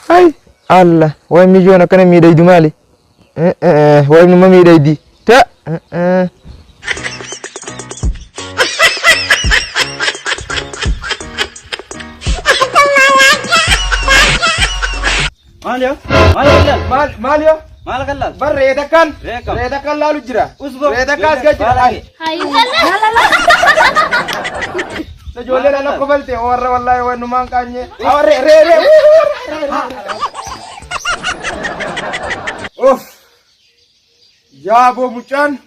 Ay Allah, wayi miyyoon akkana miidhaydu maali? Wayi numa miidhaydi. Ta. Maal yoo? Maal kallaal? Maal maal yoo? Maal kallaal? Bar re'ee takkaan Re'ee kam? re'ee takkaan laalu jira. Usboo. Re'ee takkaan as gad jira. Ay, Ijoolleen ala kofalte warra wallaahi waan numaan qaanye. Awa re'ee re'ee re'ee. Of. Yaa boo mucaan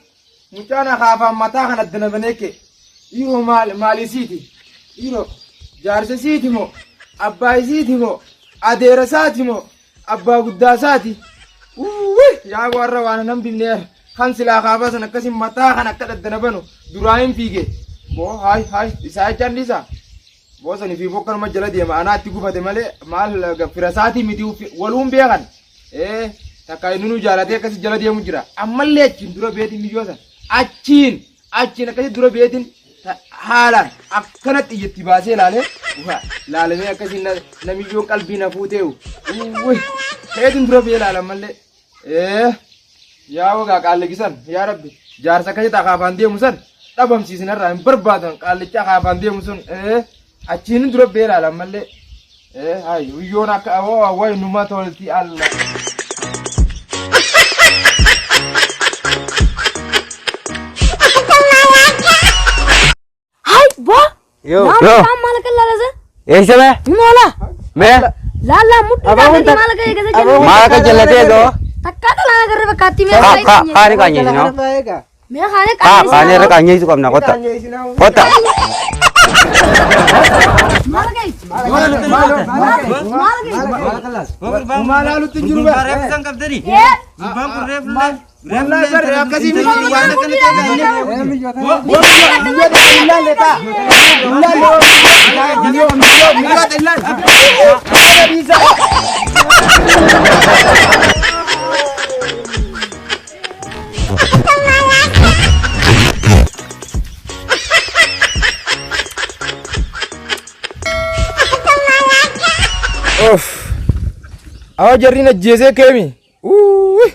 mucaan akaafaan mataa kana addana banee kee. Dhiiroo maal maal isiiti? Dhiiroo jaarsa isiiti moo? Abbaa isiiti moo? Adeera isaati moo? Abbaa guddaa isaati? Uwwi yaa warra waan nan bifne kan silaa kaafaa san akkasi mataa kan akka daddana banu duraa hin fiige. Boo haay haay isaa jechaan dhiisaa. Boo sani fi bokkanuma jala deema anaa itti gufate malee maal fira isaatii miti waluun beekan. Ee takka inni nu jaalatee akkasi jala deemu jira. Ammallee achiin dura beetiin miyyoo san achiin achiin akkasi dura beetiin haalaan akkanatti iyyatti baasee ilaalee laalamee akkasi namiyyoon qalbii na fuuteewu. Uwwi ta'eetiin dura bee ilaala ammallee. Ee yaa wagaa qaalligisan yaa rabbi jaarsa akkasi akaafaan deemu san dhabamsiisinarraa hin barbaadan qaallicha akaafaan deemu sun ee achiin dura bee ilaala ammallee. Ee hay biyyoon akka awoo way numa tolti alla. Hay boo. Yo. Maal Yo. mucaan maal akka laalasa? Eessa bee? Moola. Mee? Laallaa mudhii Aboo gaafa kun maal akka eegasa jennu. Maal akka jallatee goo? Takkaa dhalaan agarre fakkaatti mee Kaa kaayee kaa keenya. kaani qaanyeessinoo. Mee kaanee Kaa kaani irra qaanyeessinoo. qaanyeessu qabna kotta. Kotta. Maal akka eegsa? Maal akka eegsa? Maal haalutti hin jiru baa. Reefu san qabdanii? Ee. Gurbaan kun reefu illee. Wallahi bar akkasii miti waan akkana ta'e. Of. Awa jarri najjeesee keemi. Uuuy.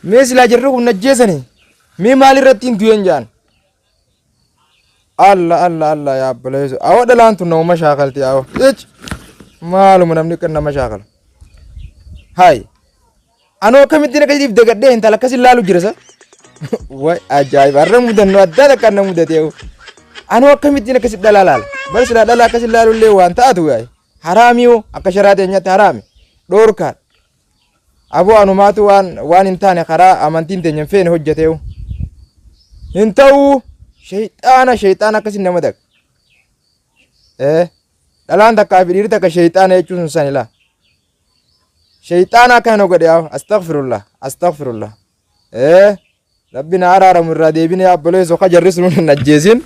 Mee silaa jarri kun najjeesanii. Mee maal irratti hin du'een jaan. Alla alla alla yaa obboleessu. Awa dhalaan tun nama shaakalti awa. Ich. Maaluma namni kan nama shaakala. Hayi. Anoo akkamittiin akkasiif dagadhee intala akkas ilaalu jira sa. Way ajaa'iba har'a mudannoo addaa takka na mudatee. Anoo akkamittiin akkasitti dhalaa laala. Bar silaa dhalaa akkas ilaalu illee waan ta'atu yaa'e. Haraami hoo akka sharaa teenyatti haraami. Dhoorkaan. Aboo anumaatu waan waan hin taane karaa amantiin teenya hin feene hojjeteewu. Hin ta'uu shayxaana shayxaana akkasiin nama daga. Eh dhalaan takkaa fi dhiirri takka shayxaana jechuun sun sani laa. Shayxaana akkana nu godhe yaa astaghfirullah astaghfirullah. Eh rabbi na araaramu irraa deebine yaa obboleessoo ka jarri sun hin ajjeesin.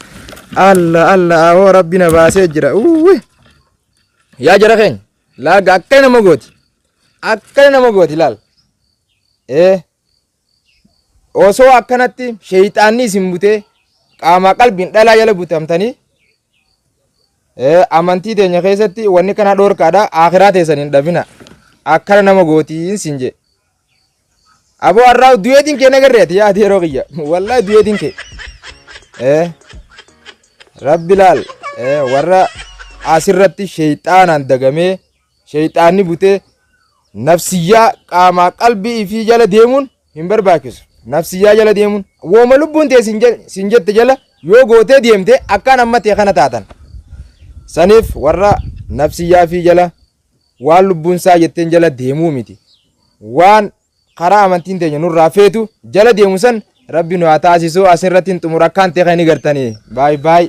Allah Allah awoo rabbi na baasee jira. Uwwi. Yaa jara keenya laaga akkana nama gooti. Akkana nama gooti laal. Eh osoo akkanatti sheeyxaanni isin butee qaamaa qalbiin dhalaa jala butamtanii amantii teenya keessatti wanni kana dhoorkaadha akhiraa teessan hin dhabina akkana nama gootiin sin jee aboo har'aa du'eetiin kee nagarreeti yaadi yeroo kiyya wallahi du'eetiin kee rabbi laal warra asirratti sheeyxaanaan dagamee Sheyxaanni butee nafsiyyaa qaamaa qalbii ifii jala deemuun hin barbaachisu. Nafsiyyaa jala deemuun wooma lubbuun tee sin jette jala yoo gootee deemte akkaan amma tee kana taatan. Saniif warra nafsiyyaa fi jala waan lubbuun isaa jetteen jala deemuu miti. Waan karaa amantiin teenya nurraa feetu jala deemu san rabbi nu haa taasisu asirratti hin xumura akkaan ta'e kan ni gartanii baay baay.